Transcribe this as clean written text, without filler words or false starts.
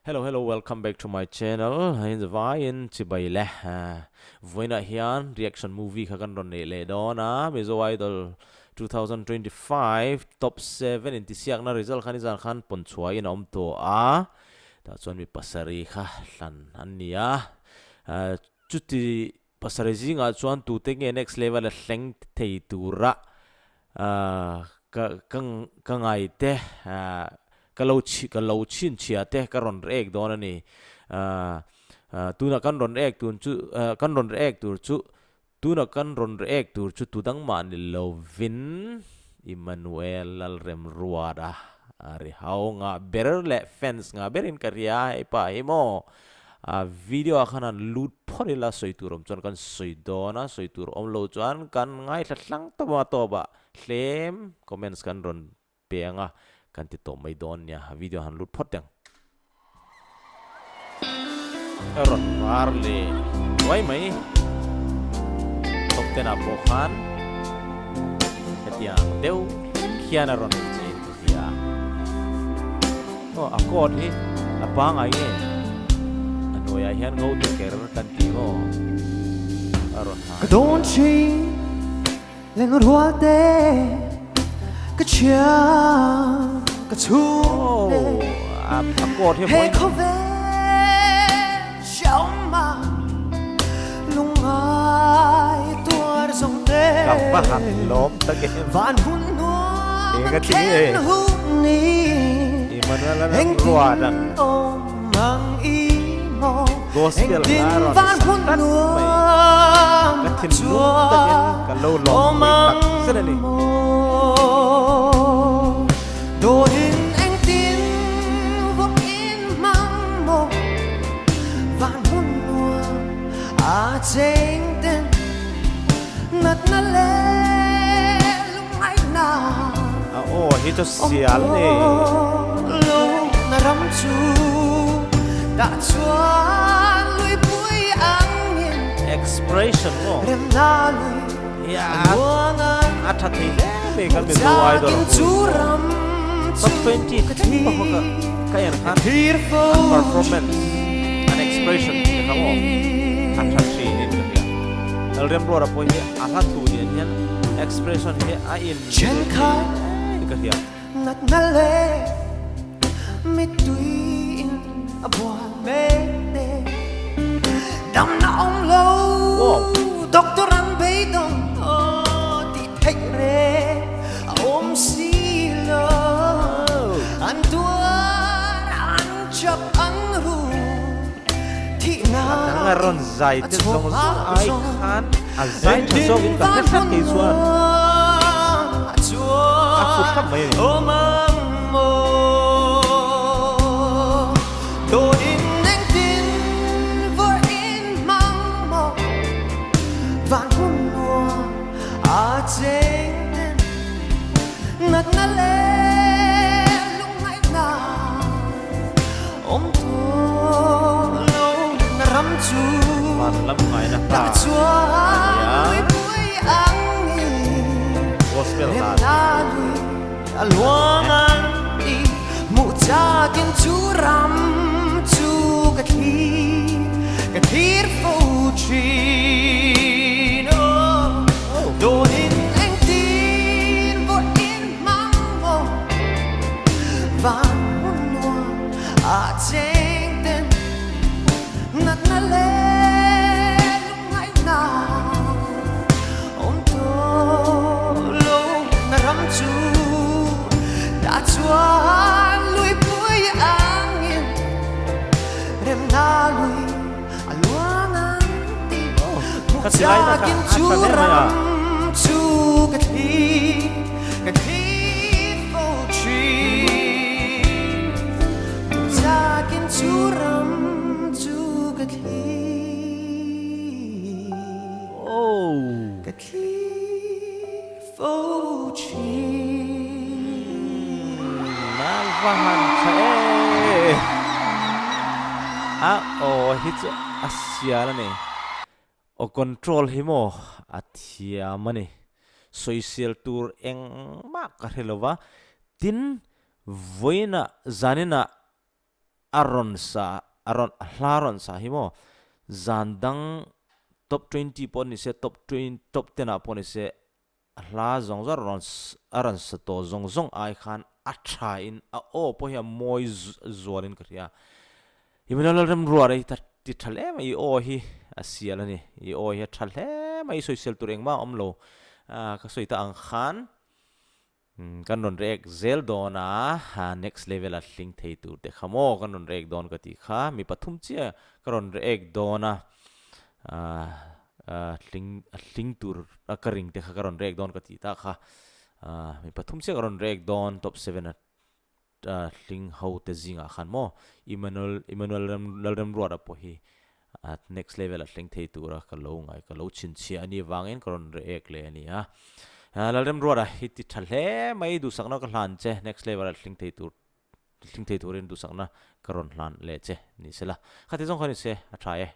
Hello hello welcome back to my channel hei vaiin chibai le vawiinah hian reaction movie kha kan rawn neih leh dawn a Mizo Idol 2025 top 7 intisiakna result kha nizan khan pawn chhuahin a awm tawh a tah chuan mi pasarih kha hlan an ni a chuti Pasarih zingah chuan tute nge next level a thleng thei tura ka ka ka ngai te ka lo chhi ka lo chhinchhia te ka rawn react dawn a ni. Tunah kan rawn react tur chu kan rawn react tur chu tunah kan rawn react tur chu tudang mah ni lovin Emmanuel Lalremruata a ri hau ngah ber leh fans ngah berin ka ria hei pa hi maw. A video ah khan han lut phawt ila sawi tur awm chuan kan sawi dawn a, sawi tur awm lo chuan kan ngaithla hlang tawp a tawp ah hlem comments kan rawn pe ang a, kan ti tawp mai dawn nia, video han lut phawt teng. A rawn var leh duai mai top ten ah pawh khan hetiang deuh khian a rawn inchein ka hria. Aw a coat hi a pangai nge a hnuaiah hian ngo te ker kan tih maw a rawn ha. Ka dawn thin leng rual te ka chhia ka chhung te a coat hi he khawvel hriawm lungngai tuar zawng te ka va han lawm tak em van hun nuam Eng a ti nge? Emmanuel a ruat a Gospel hla a rawn sa tlat mai. Ka thinlung takin ka lo lawmpui tak zet a ni. A aw hi chu sial ni. Expression maw hi a tha thei hle mai kan Mizo Idol ho hi maw. Top 20 thleng pawh kha ka en khan an performance an expression te kha maw a tha thinin ka hria. Lalremruata pawh hi a hla thu nen hian expression hi a in mil thei hle in ka hria. Natna leh mittui in a bual mek te damna awm lo doctor an beidawng aw tih theih reng a awm si lo an tuar an chap an ru thihna A dang a rawn zai te zawng zawng ai khan a zai tha zawk in ka hre tlat kei chuan a fu thlap mai a ni. Van lam ngaina hla a nia. Gospel hla Ka ti lai na kha a tha hle mai a. Nan va han tha e. A aw hi chu a sial a ni. Aw control hi maw a thiam a ni. Sawisel tur engmah ka hre lo va, tin vawiinah zaninah. A rawn sa a rawn a hla rawn sa hi maw zan dang top 20 pawh ni se top 20 top 10 ah pawh ni se a hla zawng zawng rawn a rawn sa tawh zawng zawng ai khan a tha in a aw pawh hi a mawi zual in ka hria. Emmanuel Lalremruara hi ta ti tha hle mai i aw hi a sial a ni i aw hi a tha hle mai sawisel tur engmah a awm lo ka sawi ta ang khan Kan rawn react zel dawn a, next level a hling thei tur te kha maw kan rawn react dawn ka tih kha, mi pathum chiah ka rawn react dawn a, hling a hling tur a ka ring te kha ka rawn react dawn ka tih tak kha, mi pathum chiah ka rawn react dawn top 7 a hling ho te zingah khan maw Emmanuel Emmanuel Lalremruata pawh hi next level a thleng thei tura ka lo ngai ka lo chhinchhiah a nih avangin ka rawn react leh a ni a. Lalremruata hi ti tha hle mai duhsakna ka hlan che next level a thleng thei tur thleng thei turin duhsakna ka rawn hlan leh che ni sela. Khati zawng kha ni se a tha e.